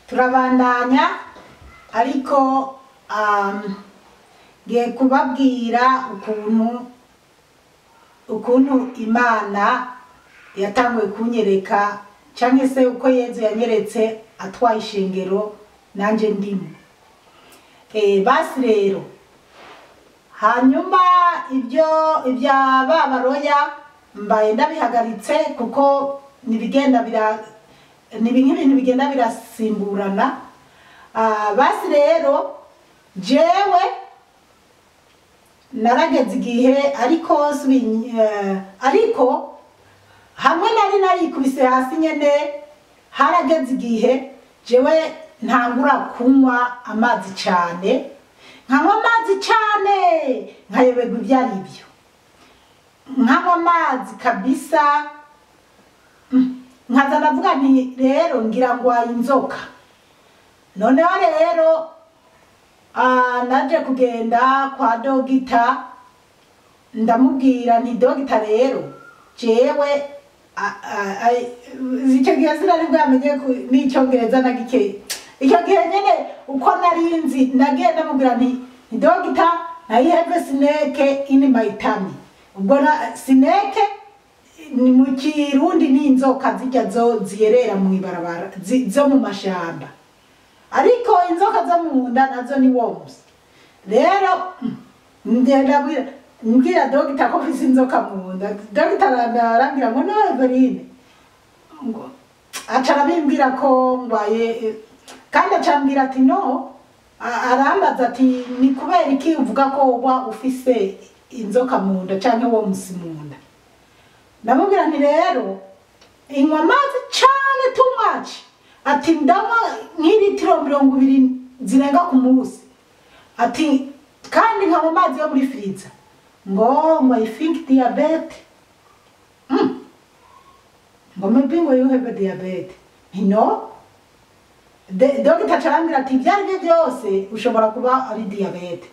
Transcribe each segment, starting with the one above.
Turabandanya, ariko ngiye kubabwira ukuntu Imana yatanguye kunyereka, canke se uko Yezu yanyeretse atwaye ishengero nanje ndimo. Basi rero hanyuma ibyo ibya babaroya mbaye ndabihagaritse, kuko nibigenda bira ni nk'ibintu bigenda birasimburana. Basi rero jewe narageze igihe, ariko ariko hamwe nari narikubise hasi nyene, harageze igihe jewe ntangura kunywa amazi cyane, nkanywa amazi cyane nkayoberwa ibyo ari byo, nkanywa amazi kabisa, nkaza ndavuga nti rero ngira ngwaye inzoka. Noneho rero naje kugenda kwa dogita, ndamubwira nti dogita rero jewe icyo gihe sinari bwamenye n'icyongereza na gike, icyo gihe nyene uko narinzi nagiye ndamubwira nti dogita I have a snake in my tummy. Ubwo na snake ni mu Kirundi ni inzoka zijya zo ziyerera mu ibarabara zo mu mashamba, ariko inzoka zo mu nda nazo ni worms. Rero ngenda mbwira dogita ko mfise inzoka mu nda, dogita arambwira ngo no Everine, ngo aca arabimbwira ko ngwaye, kandi acambwira ati no, arambaza ati ni kubera iki uvuga ko uba ufise inzoka mu nda canke worms mu nda? Ndamubwira nti rero inywa amazi cane too much, ati ndanywa nk'ilitiro 20 zirenga ku munsi, ati kandi nkanywa amazi yo muri freezer, ngo I think diabetes, ngo maybe ngo you have a diabetes. No, dogita acarambwira ati ibyo ari byo byose ushobora kuba ari diabete.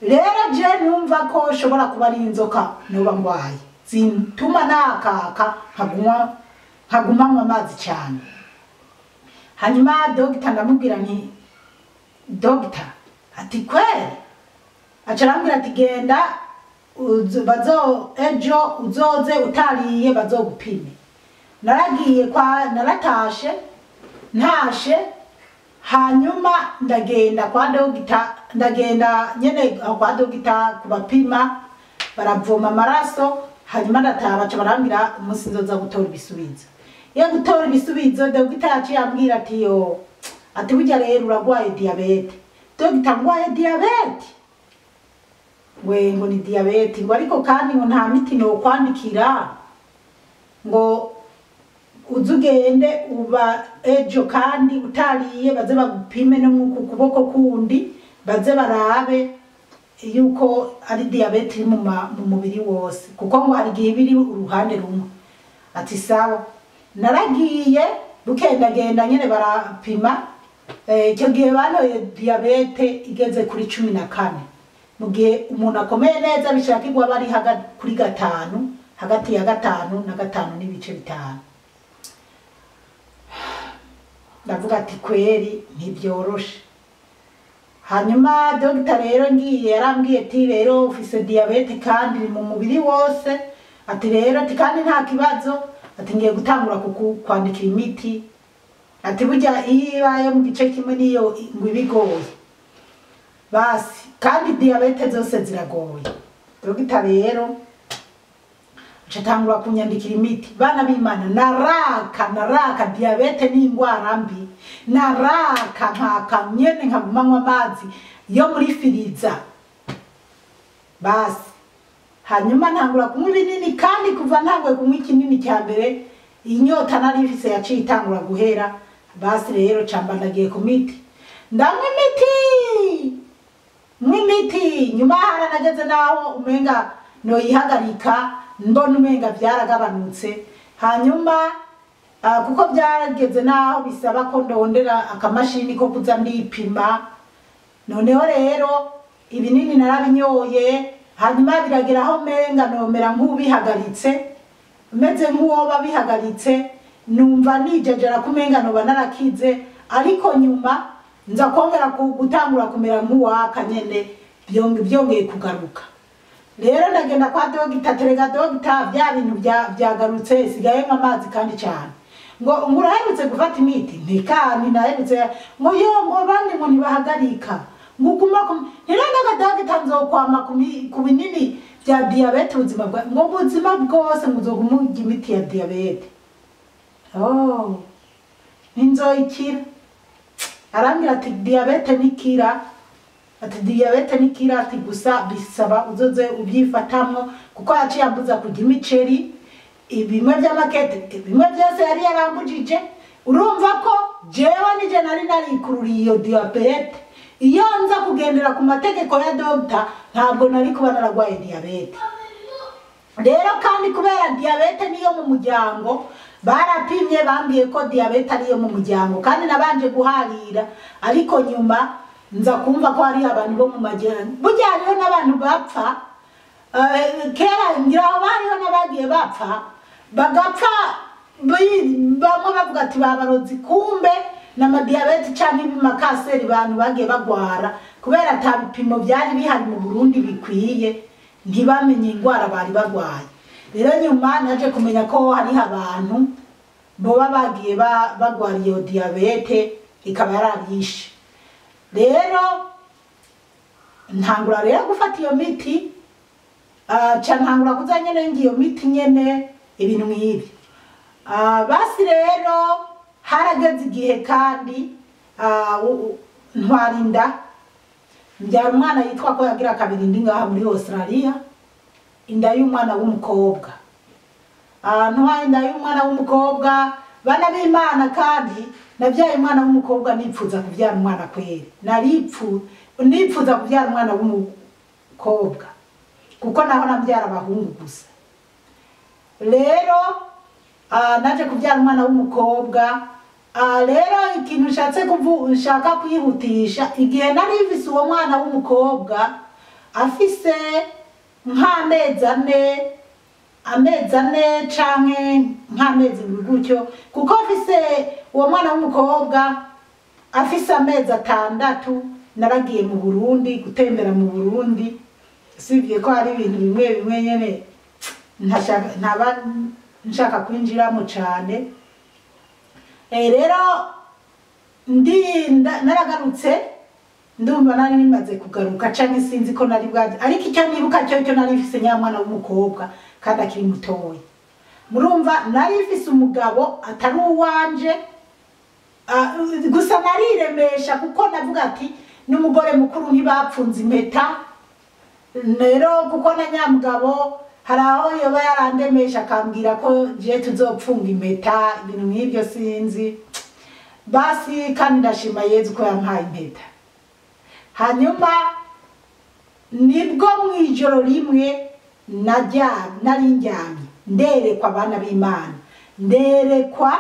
Rero je numva ko ushobora kuba ari inzoka noba ngwaye zituma nakaka nkaguma nywa amazi cyane. Hanyuma dogita ndamubwira nti dogita, ati kweli? Acarambwira ati genda bazo ejo uzoze utariye bazogupime. Naragiye kwa naratashe ntashe, hanyuma ndagenda kwa dogita, ndagenda nyene kwa dogita kubapima, baravoma amaraso, hanyuma ndataha baca barambwira umunsi nzoza gutora ibisubizo. Iyo gutora ibisubizo dogita yaciye ambwira ati yo, ati burya rero uragwaye diabete. Dogita ngwaye diabete? We ngo ni diabete, ngo ariko kandi ngo nta miti nokwandikira, ngo uzugende uba ejo kandi utariye baze bagupime no mu kuboko kundi baze barabe yuko ari diabete iri mu mubiri wose, kuko ngo hari igihe biri uruhande rumwe. Ati sawa. Naragiye bukendagenda nyene barapima, icyo gihe banoye diabete igeze kuri 14, mu gihe umuntu akomeye neza bishakirwa bari kuri 5, hagati ya 5 na 5.5. Ndavuga ati kweri ntibyoroshe. Hanyuma dogita rero ngiye yarambwiye ati rero ufise diabete kandi mu mubiri wose, ati rero ati kandi nta kibazo, ati ngiye gutangura kwandikira imiti, ati burya iyo ibaye mu gice kimwe niyo ngo ibigoye basi, kandi diabete zose ziragoye. Dogita rero acatangura kunyandikira imiti. Bana b'Imana, naraka diabete ni ingwara mbi, naraka nkaka nyene nkaguma nywa amazi yo muri firiza basi. Hanyuma ntangura kunywa ibinini, kandi kuva ntanguye kunywa ikinini cya mbere inyota nari mfise yaciye itangura guhera. Basi rero camba ndagiye ku miti, ndanywa imiti, nywa imiti. Nyuma haranageze naho umenga noyihagarika, mbona umenga byaragabanutse. Hanyuma kuko byarageze naho bisaba ko ndondera akamashini ko kuza ndipima. Noneho rero ibinini narabinyoye, hanyuma biragera aho menga nomera nk'ubihagaritse, meze nk'uwo babihagaritse, numva nijejera kumenga noba narakize. Ariko nyuma nza kongera gutangura kumera nk'uwaka nyene, byongeye kugaruka. Rero ndagenda kwa dogita, terega dogita, bya bintu byagarutse, sigaye nk'amazi kandi cyane. Ngo nguraherutse gufata imiti? Ntikani naherutse. Ngo yo, ngo bandi ngo ntibahagarika, ngo uguma ku ntirengaga. Dogita, nzokwama ku binini bya diyabete ubuzima bwa, ngo ubuzima bwose, ngo uzoguma urya imiti ya diyabete. Oh, ninzoyikira? Arambwira ati diyabete nikira, ati diyabete nikira, ati gusa bisaba uzoze ubyifatamwo, kuko yaciye ambuza kurya imiceri, bimwe by'amakete, bimwe byose yari yarambujije. Urumva ko jewe nije nari narikururiye iyo diyabete. Iyo nza kugendera ku mategeko ya dogita, ntabwo nari kuba nararwaye diyabete. Rero kandi kubera diyabete niyo mu muryango, barapimye bambwiye ko diyabete ariyo mu muryango, kandi nabanje guharira, ariko nyuma nza kumva ko hari abantu bo mu majyana, burya hariho n'abantu bapfa. Kera ngira aho hariho n'abagiye bapfa, bagapfa bamwe bavuga ati babarozi, kumbe n'amadiyabete canke ibimakanseri abantu bagiye bagwara kubera ata bipimo byari bihari mu Burundi bikwiye, ntibamenye indwara bari bagwaye. Rero nyuma naje kumenya ko hariho abantu boba bagiye bagwara iyo diyabete ikaba yarabishe. Rero ntangura rero gufata iyo miti, ca ntangura kuza nyene ngiyo miti nyene, ibintu nk'ibi. Basi rero harageze igihe kandi ntwara inda, mbyara umwana yitwa ko yagira kabiri ndi ngaha muri Australia, inda y'umwana w'umukobwa. Ntwaye inda y'umwana w'umukobwa, bana b'Imana, kandi nabyaye umwana w'umukobwa nipfuza kubyara umwana kweri. Nipfuza kubyara umwana w'umukobwa kuko naho nabyara abahungu gusa. Rero naje kubyara umwana w'umukobwa. Rero ikintu nshatse nshaka kwihutisha, igihe nari mfise uwo mwana w'umukobwa afise nk'amezi 4, amezi 4 canke nk'amezi 7 gutyo, kuko afise uwo mwana w'umukobwa afise amezi 6, naragiye mu Burundi gutembera mu Burundi. Sibye ko hari ibintu bimwe bimwe nyene ntaba nshaka kwinjiramo cane. Rero naragarutse, ndumva nari nimaze kugaruka canke sinzi ko nari bwaje, ariko icyo nibuka cyo nari mfise nyamwana w'umukobwa kandi akiri mutoya. Murumva nari mfise umugabo atari uwanje, gusa nariremesha kuko navuga ati n'umugore mukuru ntibapfunze impeta. Rero kuko na nyamugabo hari aho yoba yarandemesha akambwira ko je tuzopfunga impeta, ibintu nk'ibyo sinzi. Basi kandi ndashima Yezu ko yampaye impeta. Hanyuma nibwo mw'ijoro rimwe nari ndyamye, nderekwa, abana b'Imana, nderekwa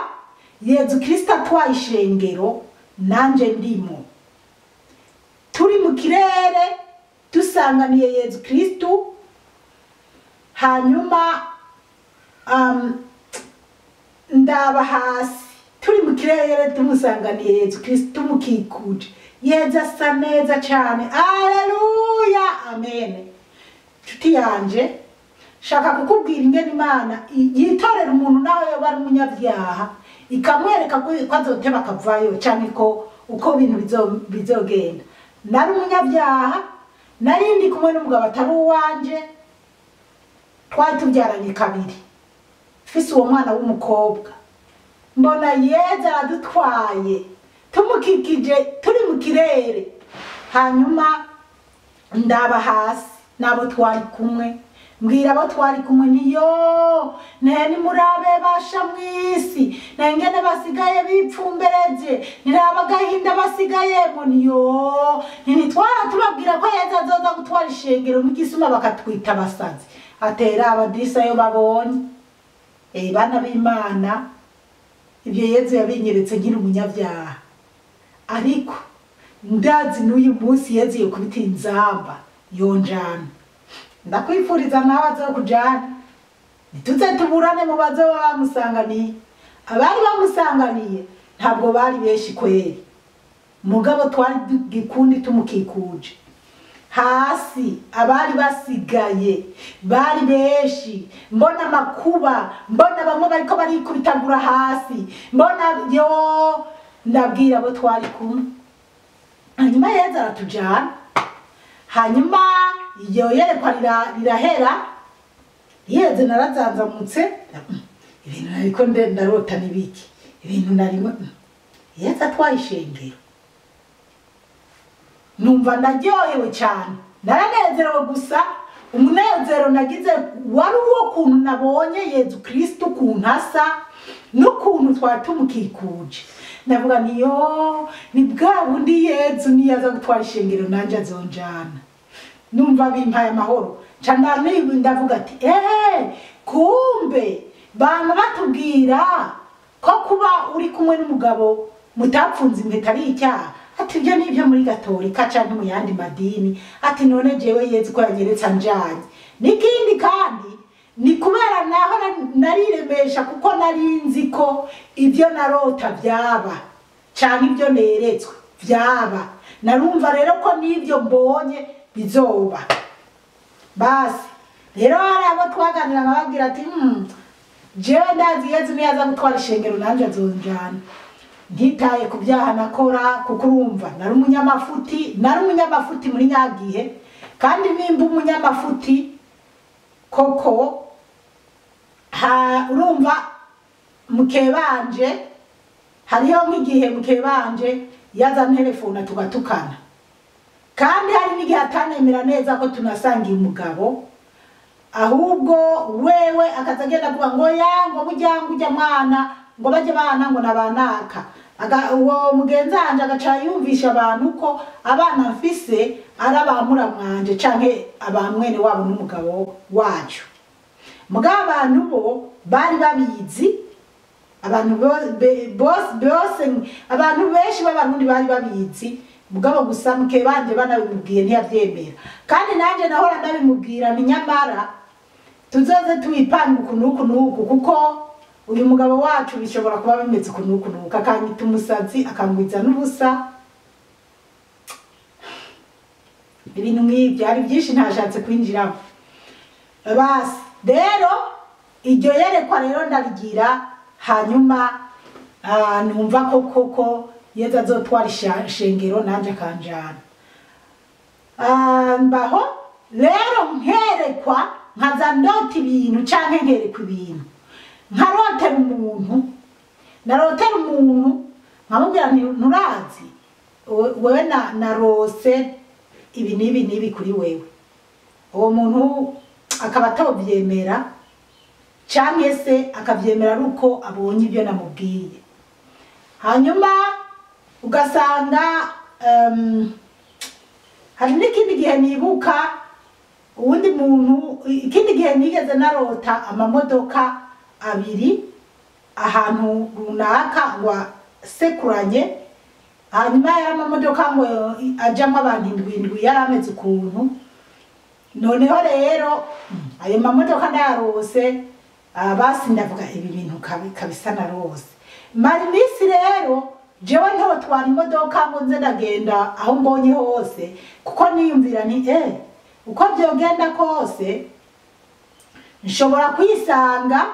Yezu Kristo atwaye ishengero nanje ndimo, turi mu kirere dusanganiye Yezu Kristo. Hanyuma ndaba hasi, turi mu kirere tumusanganiye Yezu Kristo, tumukikuje. Yezu asa neza cyane, aleluya, amen. Nshuti yanje, shaka kukubwira ingene Imana yitorera umuntu nawe yoba ari umunyabyaha, ikamwereka ko azoteba akavayo, canke ko uko ibintu bizogenda. Nari umunyabyaha, nari ndi kumwe n'umugabo atari uwanje, twari tubyaranye kabiri, mfise uwo mwana w'umukobwa. Mbona Yezu aradutwaye tumukikije turi mu kirere. Hanyuma ndaba hasi nabo twari kumwe, mbwira abo twari kumwe niyo nene murabe basha mwisi nengene basigaye bipfumbereje, niraba agahinda basigayemo, niyo ntitwara tubabwira ko Yezu azoza gutwara ishengero n'igisuma bakatwita abasazi. Atera abadisa yo babonye. Bana b'Imana, ibyo Yezu yabinyeretse nkiri umunyabyaha, ariko ndazi n'uyu munsi Yezu yokubita inzamba yonjana. Ndakwifuriza nawe azokujana, ntituze tuburane mu bazoba bamusanganiye. Abari bamusanganiye Ntabwo bari benshi kweri, mugabo twari gikundi tumukikuje. Hasi abari basigaye bari benshi, mbona amakuba, mbona bamwe bariko barikubitagura hasi, mbona yo ndabwira abo twari kumwe. Hanyuma Yezu aratujana, hanyuma iyo yerekwa rirahera. Yeze narazanzamutse, ibintu nariko ndarota nibiki, ibintu narimo. Yezu atwaye ishengero, numva ndaryohewe cyane, naranezerewe. Gusa umunezero nagize wari uwo kuntu nabonye Yezu Kristo ukuntu asa n'ukuntu twari tumukikuje. Ndavuga niyo ni bwa bundi Yezu niyaza gutwara ishengero nanje azonjana. Numva bimpaye amahoro. Nca ndavuga ati ehe, kumbe bama batubwira ko kuba uri kumwe n'umugabo mutapfunze impeta ari icyaha, ati ibyo nibyo muri Gatolika canke mu yandi madini. Ati none jewe Yezu ko yanyeretse anjanye. N'ikindi kandi ni kubera naho nariremesha, kuko nari nzi ko ibyo narota byaba canke ibyo neretswe byaba. Narumva rero ko n'ibyo mbonye bizoba. Basi rero hari abo twaganira nkababwira ati jewe ndazi Yezu niyaza gutwara ishengero nanje azonjana, ntitaye ku byaha nakora, kuko urumva nari umunyamafuti, nari umunyamafuti muri nyagihe. Kandi nimba umunyamafuti koko, urumva mukebanje, hariho nk'igihe mukebanje yaza ntelefona tugatukana, kandi hari n'igihe atanemera neza ko tunasangiye umugabo, ahubwo wewe akaza agenda avuga ngo ya ngo burya ngo ujya mwana ngo bajye bana ngo nabanaka. Uwo mugenzi wanje agaca yumvisha abantu ko abana mfise ari abamuramwanje canke abamwene wabo n'umugabo wacu. Mugabo abantu bo bari babizi, abantu bose, abantu benshi b'Abarundi bari babizi, mugabo gusa mukebanje banabimubwiye ntiyavyemera. Kandi nanje nahora ndabimubwira ni nyamara tuzoze tuyipanga uku n'uku n'uku, kuko uyu mugabo wacu bishobora kuba bimeze uku n'uku n'uku, akanyita umusazi, akangwiza n'ubusa, ibintu nk'ibyo hari byinshi ntashatse kwinjiramo. Basi rero iryo yerekwa rero ndarigira, hanyuma numva ko koko Yezu azotwara ishengero nanje akanjana. Mbaho rero nkerekwa, nkaza ndota ibintu canke nkerekwa ibintu, nkarotera umuntu, narotera umuntu nkamubwira nti nturazi wewe narose ibi n'ibi n'ibi kuri wewe. Uwo muntu akaba atabyemera, canke se akabyemera ari uko abonye ibyo namubwiye. Hanyuma ugasanga hari n'ikindi gihe nibuka uwundi muntu, ikindi gihe nigeze narota amamodoka abiri ahantu runaka ngo asekuranye, hanyuma yari amamodoka ngo ajamwo abantu indwi indwi, yari ameze ukuntu. Noneho rero ayo mamodoka ndayarose, basi ndavuga ibi bintu kabisa narose. Mara iminsi rero jewe ntotwara imodoka ngo nze ndagenda aho mbonye hose, kuko niyumvira nti uko byogenda kose nshobora kwisanga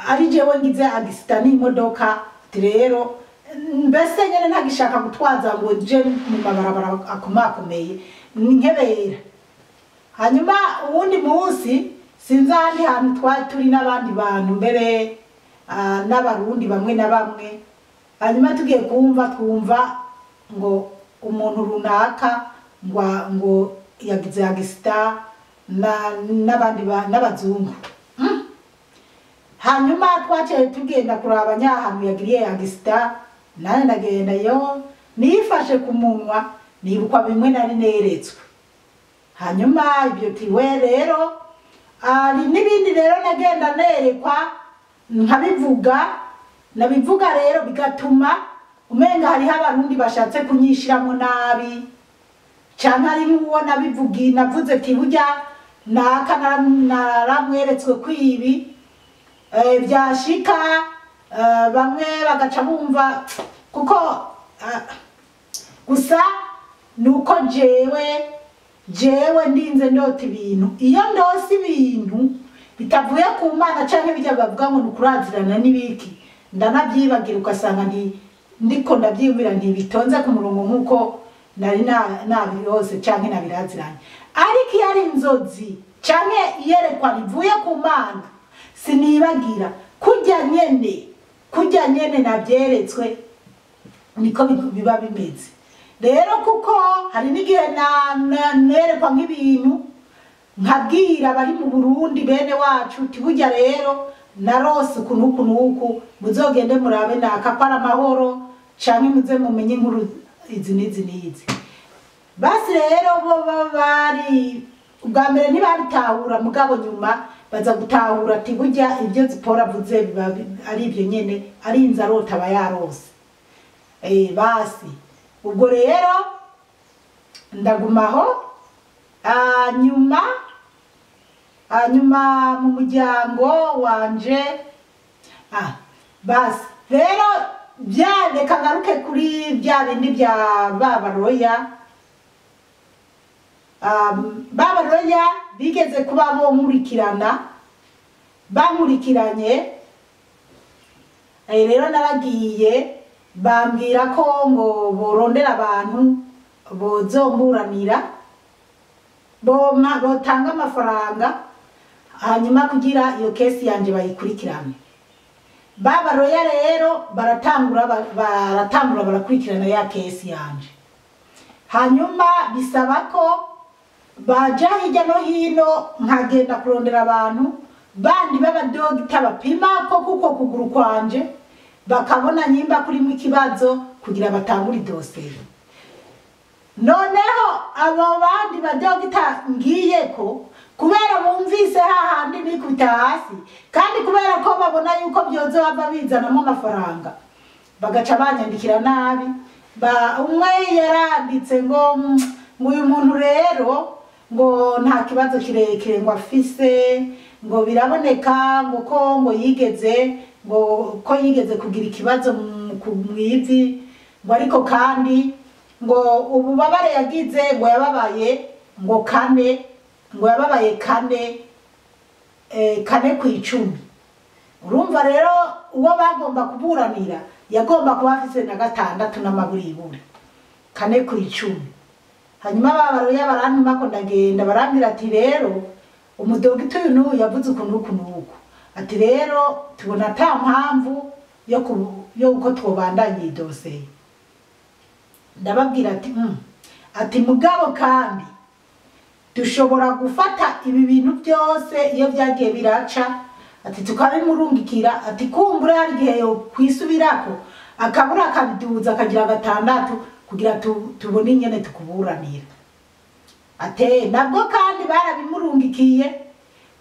ari jewe ngize agisita n'imodoka. Rero mbese nyene ntagishaka gutwaza ngo nje mu mabarabara akomakomeye nkebera. Hanyuma uwundi munsi sinzi ahandi hantu twari turi n'abandi bantu mbere n'Abarundi bamwe na bamwe, hanyuma tugiye kumva twumva ngo umuntu runaka ngo yagize agisita n'abandi n'abazungu. Hanyuma twaciye tugenda kuraba nyahantu yagiriye agisita, nane ndagenda yo nifashe ku munwa, nibukwa bimwe nari neretswe. Hanyuma ibyo tiwe rero ari n'ibindi rero nagenda nerekwa nkabivuga, nabivuga rero bigatuma umenga hariho Abarundi bashatse kunyishiramo nabi, canke ari nk'uwo nabivugi navuze ati burya naka naramweretswe kwibi, byashika Bamwe bagaca bumva kuko gusa nuko jewe ndinze ndota ibintu. Iyo ndose ibintu bitavuye ku Mana canke bijya bavuga ngo nukurazirana n'ibiki, ndanavyibagira, ugasanga ndiko ndavyiyumvira ntibitonze ku murongo nkuko nari nabirose canke nabiraziranye. Ariko iyo ari inzozi canke iyerekwa rivuye ku Mana, sinibagira. Kurya nyene navyeretswe niko biba bimeze. Rero kuko hari n'igihe nerekwa nk'ibintu, nkabwira abari mu Burundi bene wacu uti burya rero narose uku n'uku n'uku, muzogende murabe naka ko ari amahoro, canke muze mumenye inkuru izi n'izi n'izi. Basi rero bo bari ubwa mbere ntibabitahura, mugabo nyuma baza gutahura ati burya ibyo Zipora avuze biba ari ibyo nyene, ari inzarota aba yarose. Basi ubwo rero ndagumaho. Hanyuma mu muryango wanje, basi rero bya reka ngaruke kuri bya bindi bya babaroya. Babaroya bigeze kuba bonkurikirana, bankurikiranye. Rero naragiye, bambwira ko ngo borondera abantu bozomburanira, botanga amafaranga, hanyuma kugira iyo kesi yanje bayikurikirane. Babaroya rero baratangura barakurikirana ya kesi yanje. Hanyuma bisaba ko baja hirya no hino, nkagenda kurondera abantu bandi b'abadogita bapima ko kuko kuguru kwanje, bakabona nyimba kurimo ikibazo, kugira batangure idosiye. Noneho abo bandi badogita ngiyeko, kubera bumvise hahandi nikubita hasi, kandi kubera ko babona yuko byozohava bizanamo amafaranga, bagaca banyandikira nabi. Ba umwe yaranditse ngo ngo uyu muntu rero ngo nta kibazo kirekire ngo afise, ngo biraboneka ngo ko ngo yigeze, ngo ko yigeze kugira ikibazo mw'ivi, ngo ariko kandi ngo ububabare yagize ngo yababaye ngo kane, ngo yababaye 4 ku 10. Urumva rero uwo bagomba kuburanira yagomba kuba afise na 6 n'amaburiburi, 4 ku 10. Hanyuma babaroya barantuma ko ndagenda, barambwira ati rero umudogita uyu n'uyu yavuze uku n'uku n'uku, ati rero tubona ata mpamvu yo uko twobandanya iyi dosiye. Ndababwira ati ati mugabo kandi dushobora gufata ibi bintu byose iyo byagiye biraca, ati tukabimurungikira, ati kumbura hari igihe yo kwisubirako akabura akabiduza akagira 6 kugira tubone ingene tukuburanira. Ate nabwo kandi barabimurungikiye,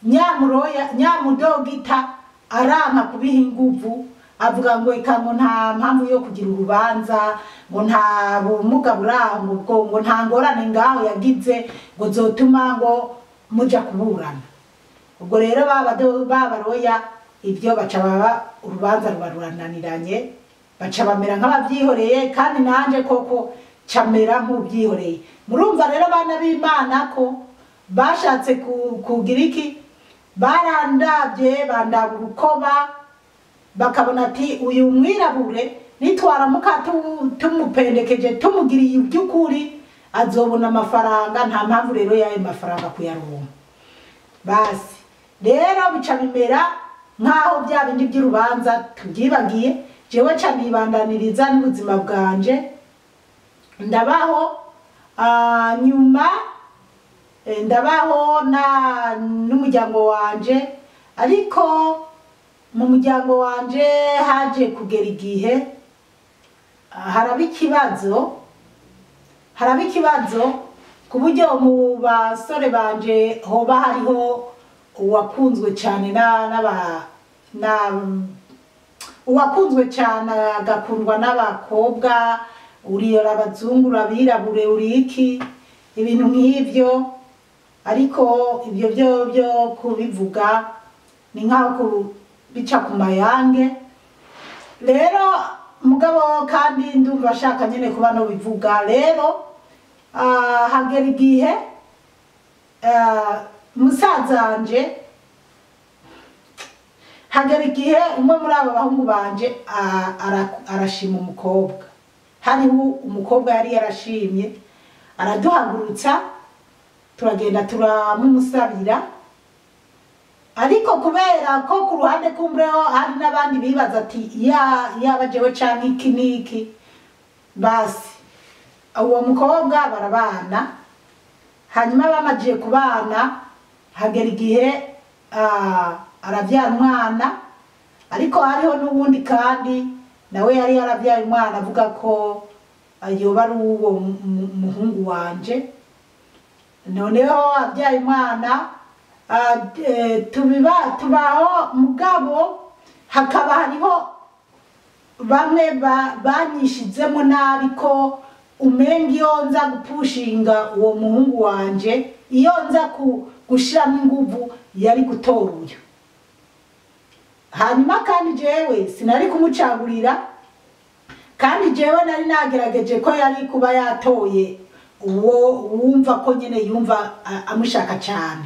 nyamuroya nyamudogita aranka kubiha inguvu, avuga ngo eka, ngo nta mpamvu yo kugira urubanza, ngo nta bumuga buraho, ngo ubwo ngo nta ngorane ngaho yagize ngo zotuma ngo muja kuburana. Ubwo rero babaroya ibyo baca baba urubanza ruba rurananiranye, baca bamera nk'abavyihoreye, kandi nanje koko camera nk'uvyihoreye. Murumva rero bana b'Imana ko bashatse kugira iki, barandavye bandaba urukoba, bakabona ati uyu mwirabure nitwaramuka tumupendekeje, tumugiriye iby'ukuri, azobona amafaranga. Nta mpamvu rero y'ayo mafaranga kuyaronka. Basi rero bica bimera nk'aho bya bindi by'urubanza tubyibagiye. Jewe ca nibandaniriza n'ubuzima bwanje, ndabaho. Nyuma ndabaho na n'umuryango wanje. Ariko mu muryango wanje haje kugera igihe haraba ikibazo ku buryo mu basore banje hoba hariho uwakunzwe cyane na n'aba na uwakunzwe cyane, agakundwa n'abakobwa, uriyora abazungu, abirabure, uri iki, ibintu nk'ibyo. Ariko ibyo byo kubivuga ni nk'aho bica ku mayange. Rero mugabo kandi ndumva ashaka nyene kuba no bivuga. Rero hagera igihe musazanje, hagera igihe umwe muri abo bahungu banje arashima umukobwa. Hariho umukobwa yari yarashimye, araduhagurutsa turagenda turamumusabira. Ariko kubera ko ku ruhande kumbureho hari n'abandi bibaza ati yaba jewe canke iki n'iki, basi uwo mukobwa barabana. Hanyuma bamaze kubana hagera igihe aravyara umwana. Ariko hariho n'uwundi kandi nawe yari yaravyaye umwana avuga ko yoba ari uwo muhungu wanje. Noneho abyaye umwana, tubaho, mugabo hakaba hariho bamwe banyishizemo nabi ko umenga iyo nza gupushinga uwo muhungu wanje, iyo nza gushiramo inguvu yari gutora uyu. Hanyuma kandi jewe sinari kumucagurira, kandi jewe nari nagerageje ko yari kuba yatoye uwo wumva ko nyene yumva amushaka cyane.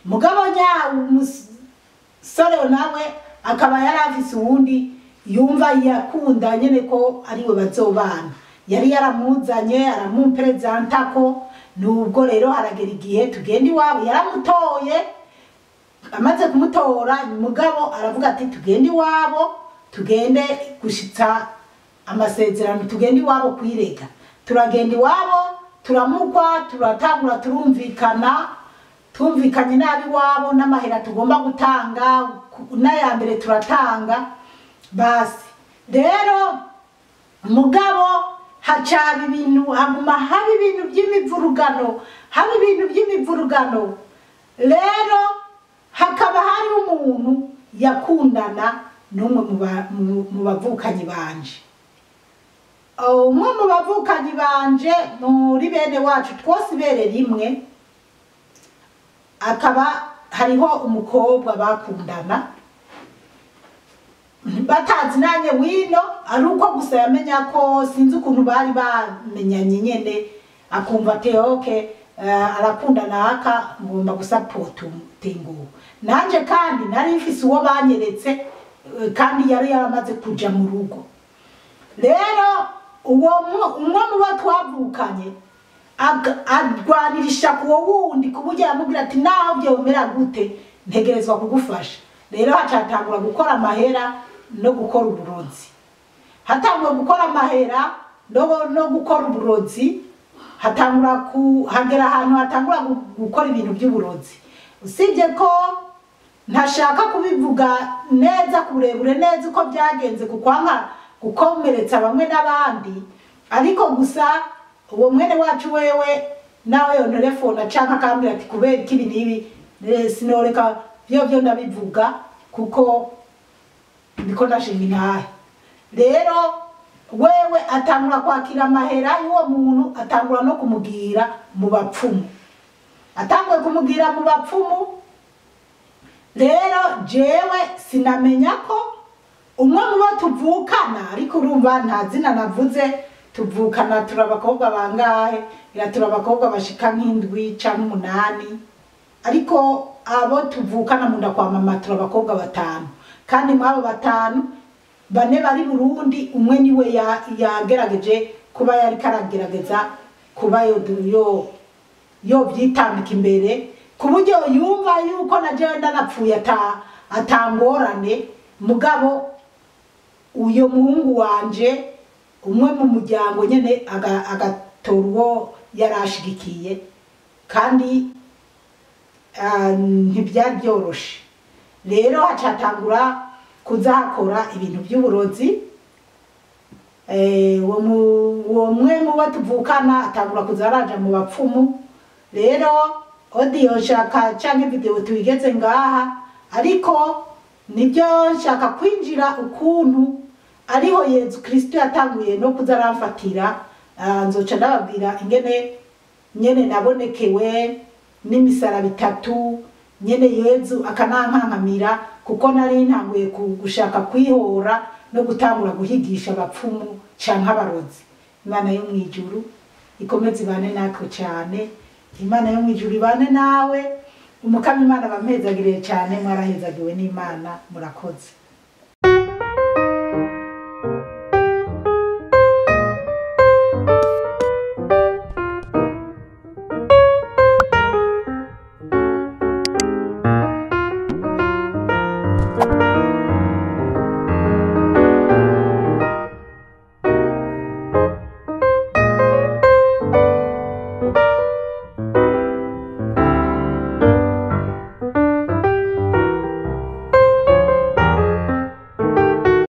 Mugabo nya umusore nawe akaba yari afise uwundi yumva yakunda nyene ko ariwe bazobana, yari yaramuzanye aramupresenta ko. Nubwo rero haragera igihe tugenda iwabo, yaramutoye. Amaze kumutora mugabo aravuga ati tugende iwabo, tugende gushitsa amasezerano, tugende iwabo kwirega. Turagenda iwabo, turamukwa, turatangura turumvikana, tumvikanye nabi iwabo n'amahera tugomba gutanga, n'aya mbere turatanga. Basi rero mugabo hacaba ibintu, haguma haba ibintu by'imivurugano, haba ibintu by'imivurugano. Rero hakaba hari umuntu yakundana n'umwe mu bavukanyi banje. Umwe mu bavukanyi banje muri bene wacu twose ibere rimwe, akaba hariho umukobwa bakundana batazi nanye wino, ari uko gusa yamenya ko sinzi ukuntu bari bamenyanye nyene, akumva ati okay, arakundana aka ngomba gusapotinga. Nanje kandi nari mfise uwo banyeretse, kandi yari yaramaze kuja mu rugo. Rero uwo umwe mu bo twavukanye agwanirisha kuwo wundi ku buryo yamubwira ati naho byomera gute ntegerezwa kugufasha. Rero hacatangura gukora amahera no gukora uburozi. Hatangura gukora amahera no gukora uburozi, hatangura hagera ahantu hatangura gukora ibintu by'uburozi. Usibye ko ntashaka kubivuga neza kuburebure neza uko byagenze kukwanka gukomeretsa bamwe n'abandi, ariko gusa uwo mwene wacu wewe nawe yo telefone canka akambwira ati kubera iki nibi, sinoreka byo ndabivuga kuko ndiko ndashinga intahe. Rero wewe atangura kwakira amahera y'uwo muntu, atangura no kumugira mu bapfumu. Atanguye kumugira mu bapfumu, rero jewe sinamenya ko umwe mu bo tuvukana, ariko urumva nta zina navuze, tuvukana turi abakobwa bangahe, turi abakobwa bashika nk'indwi canke 8, ariko abo tuvukana munda kwa mama turi abakobwa 5, kandi mwabo 5 bane bari Burundi, umwe niwe yagerageje kuba yari karagerageza kuba yo byitambika imbere, ku buryo yumva yuko na jewe ndanapfuye atangorane. Mugabo uyo muhungu wanje umwe mu muryango nyene agatora uwo yarashigikiye, kandi ntibyari byoroshe. Rero hacatangura kuzakora ibintu by'uburozi. Uwo mwe mu bo tuvukana atangura kuzaraja mu bapfumu. Rero audio nshaka canke video tuyigeze ngaha, ariko nibyo nshaka kwinjira ukuntu ariho Yezu Kristo yatanguye no kuzaramfatira. Nzoca ndababwira ingene nyene nabonekewe n'imisaraba 3, nyene Yezu akanankankamira, kuko nari ntanguye gushaka kwihora no gutangura guhigisha abapfumu canke abarozi. Imana yo mw'ijuru ikomeze ibane natwe cyane. Imana yo mw'ijuru ibane nawe. Umukama Imana bampezagiriye cyane, mwarahezagiwe n'Imana, murakoze.